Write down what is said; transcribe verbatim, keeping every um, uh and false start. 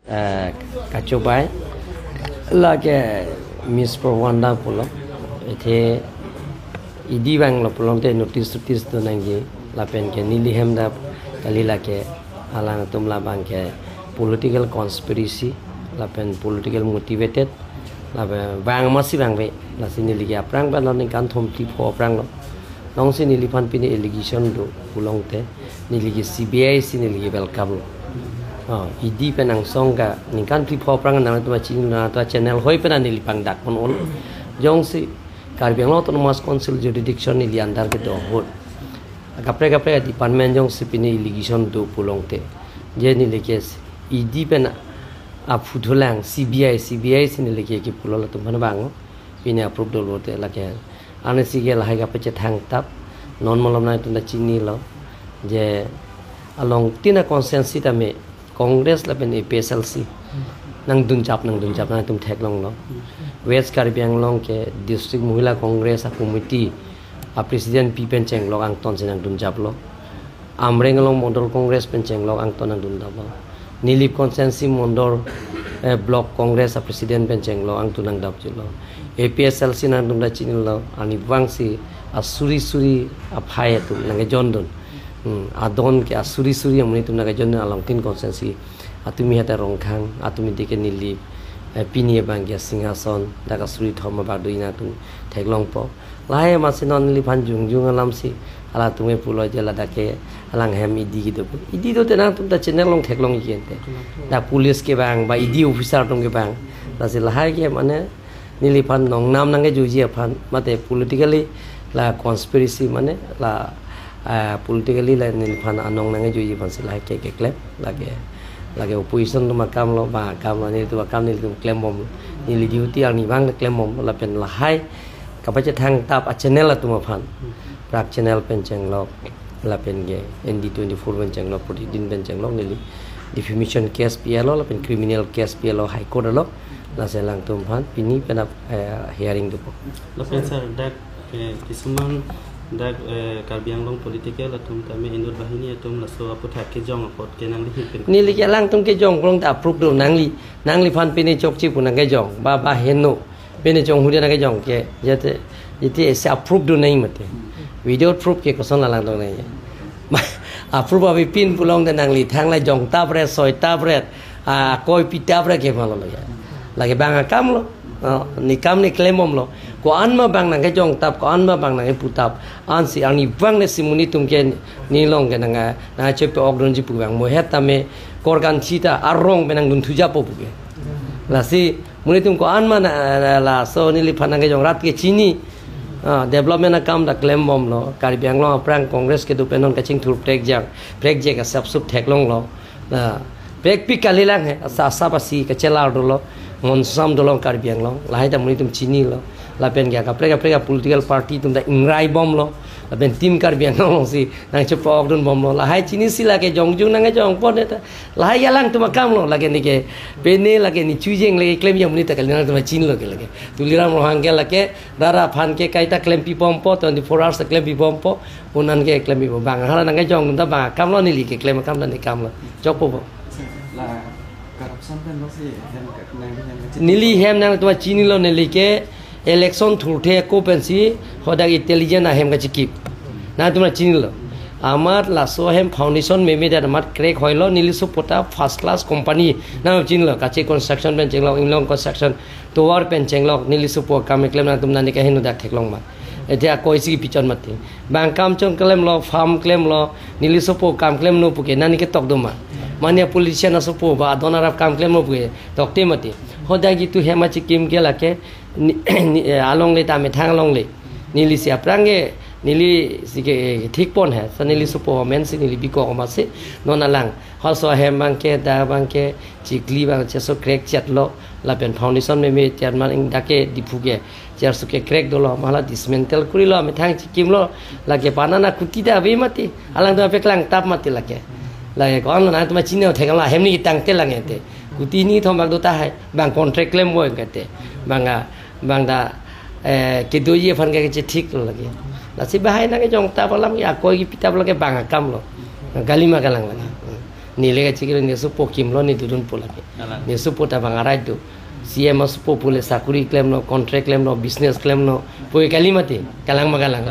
Eh, kachobai lake Miss Prabhanda pulo, athe E D vanglo pulotangte notice notice do nangji, lapen ke neli hem dak kali, lake alangtum labang ke political conspiracy lapen political motivated, lapen vang masi vangve, lasi neli ke aphrang pen lo ningkan thomphli pho aphrang lo. Nongsi neliphan pini allegation do pulotangte neli ke C B I si neli ke welcome lo. Oh, E D pen angsong ka ningkan phli pho aphrang nangtum chini nangtum channel hoi pen neli pangdak pon ol. Jongsi Karbi Anglong Autonomous Council jurisdiction neli under kedo ahut, kaprek kaprek department jongsi pini allegation do pulotangte, je neli ke E D pen aphu thulang, C B I, C B I si neli ke kipulo, latum aphan vang pini approve dolo te lake. Ansi ke lahai kapachethang tap, non malom nangtum ta chinilo, je along tin a constituency tame Congress lapen A P H L C nangdunjap, nangdunjap nangtum theklonglo. West Karbi Anglong ke District Mahila Congress a committee a president pi pen chenglok angton si nangdunjaplo. Amreng along Mondol Congress pen chenglok angton nangdunjaplo. Nilip constituency Mondol, eh, Block Congress a president pen chenglok angton nangdunjaplo. A P H L C nangtum ta chinilo, arnivang si asuri suri aphai atum nangkejondun. Hmm, adon ke asuri suri amonit atum nangkejondun along tin constituency. Atumi hata Rongkhang, atumi dike Nilip, eh, pini abang ke Singhason, dak asuri thom abang do nangtum theklongpo. Lahai masi non neliphan jongjong alam si, halatum ke pulo je ladak ke alang hem E D kedo pu. E D do te nangtum ta channel along theklong ikente. Dak police kevang, ba E D officer atum kevang. Lasi lahai ke mane neliphan nongnam nangkejoji aphan, mate politically la conspiracy mane la, ah, politically la neliphan anong nangkejoji aphan si lahai ke keklem, lake, lake opposition atum akam lo, ba akam lo, nelitum akam nelitum klembom, neli duty arnivang klembom, lapen lahai kapachethang tap a channel atum aphan, Prag Channel pen chenglok, lapen ke N D twenty-four pen chenglok, Pratidin pen chenglok, neli defamation case pilo, lapen criminal case pilo High Court along, lasi alangtum aphan pini penap, eh, hearing dopo. Lapen sir, dak, eh, kisuman dak, eh, Karbi Anglong political atum tame inut banghini atum laso aputhak kejong apot ke nangli hik pen. Neli ke alangtum kejong pulote approve do nangli, nangliphan pini chokche pu nangkejong, ba, ba heno. Pini chonghuri nangkejong ke, jate, jate isi approve do nangji mate. Without proof ke koson la langdun nangji. Approve abi pin pulotangte nangli thanglai jong tapret, soi tapret, ah, koi pi tapret ke malo lake. Lake bang akam lo. Oh, ne kam ne klembomlo. Ko-an ma bang nangkejong tap, ko-an ma bang nangkepu tap. Ansi arnivang ne si monit atum ke nelong ke nang, nangchepe-okdunji pu bang. Mo het tame korkan chita arong pen nangdunthujapo pu ke. Lasi monit atum ko-an ma na, na, laso neliphan nangkejong rat ke chini. Ah, development akam ta klembomlo. Karbi Anglong aphrang Congress kedo pen non kachingthur prekjang, prekjang asap sup theklonglo. Na, prekpik kalilang he, asa, asap asi kachelar dolo, monsam dolo Karbi Anglong. Lahai ta monit atum chinilo. Lapen ke kaprek kaprek political party atum ta ingraibomlo. Lapen Team Karbi Anglong si nangchepe-okdunbomlo. Lahai chinisi lake jongjong nangkejongpon eta. Lahai alangtum akam lo, lake neke, pene lake ne chujeng lake klemji amonit ta kali, nangtum chinilo ke lake. Tuliram Ronghang ke lake, rara aphan ke kaita klempibompo, twenty-four hours ta klempibompo, unan ke klempibom. Bang hala nangkejong ta bang akam lo, neli keklem akam ta ne kam lo. Chokpo bo. La corruption pen lo si hem ka, nangli hem ka. Neli hem nangtum chinilo, neli ke election thurthe ako pensi hadak intelligence ahem kachikip. Nangtum chinilo. Amat laso ahem foundation meme dat amat crack hoilo, neli sopo ta first class company. Nangtum chinilo, Kache Construction pen chenglok, Inglong Construction, Tovar pen chenglok, neli sopo akam keklem, nangtum nani kaheno dak theklong ma. Ete akoi si pichon mati. Bang kam chong klemlo, farm klemlo, neli sopo kam klemlo puke, nani ketok do ma. Mane politician asopo ba adon arap kam klemlo puke, tokte mati. Hadak jitu hem achikim ke lake, ni, ni, eh, alongle ta methang alongle. Neli si aphrang ke, neli si ke, eh, thikpon he. Sa neli sopo amen si neli bikok ma si, non alang. Halaso ahem bang ke, da bang ke, chikli bang cheso crack chetlo, lapen foundation meme chetman ing dak ke Diphu ke, cherso ke crack dolo, ma hala dismantle kurilo, methang chikimlo, lake panana kuti ta ave mati, alangtum apeklang tap mati lake. Lake ko-an lo nangtum chini thekam la hem ne ketangte lang ete. Kuti hini thom bak do tahai, bang contract klem bo kete. Bang a, bang da, eh, kedoji aphan ke chethiklo lake. Lasi bahai nangkejong tap alam ke akoi kepi tap lake bang akam lo. Galima kalang lake. Neli kachikilo, ne sopo kimlo, ne dodunpo lake. Kalang. Ne sopo ta bang arai do. C M asopo pule sakuri klemlo, contract klemlo, business klemlo. Pu kali mati, kalang ma kalang.